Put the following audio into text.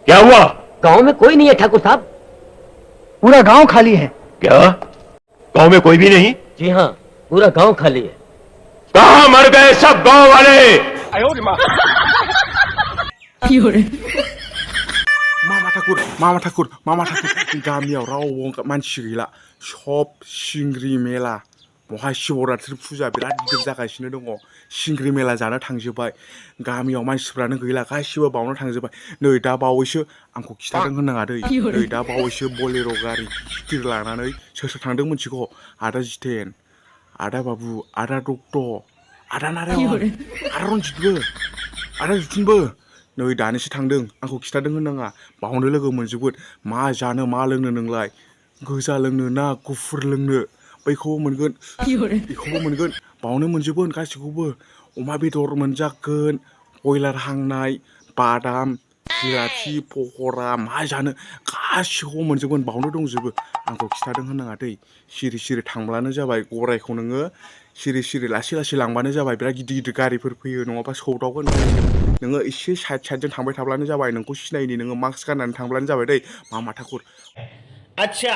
क्या हुआ? गांव में कोई नहीं है ठाकुर साहब। पूरा गांव खाली है। क्या? गांव में कोई भी नहीं? जी हाँ, पूरा गांव खाली है। कहाँ मर गए सब गांव वाले? मामा ठाकुर गामियाव रावबो मानसि गैला सब सिंग्रि मेला बहाय शिवरात्रि फुजा बिराद गिदिर जागासिनो दङ सिंग्रि मेला जानो थांजोब्बाय गामियाव मानसिफ्रानो गैला गासिबो बावनो थांजोब्बाय नै दा बावैसो आंखौ खिथादों होननाङा दै नै दा बावैसो बलेर' गारि गिदिर लानानै सोर सोर थांदों मिथिगौ आदा जितेन आदा बाबु आदा दत्त आदा नारायण आदा रनजितबो आदा जुथिनबो नै दानिसो थांदों आंखौ खिथादों होननाङा बावनो लोगो मोनजोबगोन मा जानो मा लोंनो नोंलाय गोजा लोंनो ना गुफुर लोंनो बैखौबो मोनगोन बेखौबो मोनगोन बावनो मोनजोबगोन गासिखौबो अमा बेदर मोनजागोन बयलार हांनाय बादाम जिलाफि पक'रा मा जानो गासिखौबो मोनजोबगोन बावनो दंजोबो आंखौ खिथादों होननाङा दै सिरि सिरि थांब्लानो जाबाय गरायखौ नोङो सिरि सिरि लासै लासै लांबानो जाबाय बिराद गिदिर गिदिर गारिफोर फैयो नङाबा सौदावगोन नोङो एसे साइडजों थांबाय थाब्लानो जाबाय नोंखौ सिनायनि नोङो मास्क गाननानै थांब्लानो जाबाय दै मामा ठाकुर अच्छा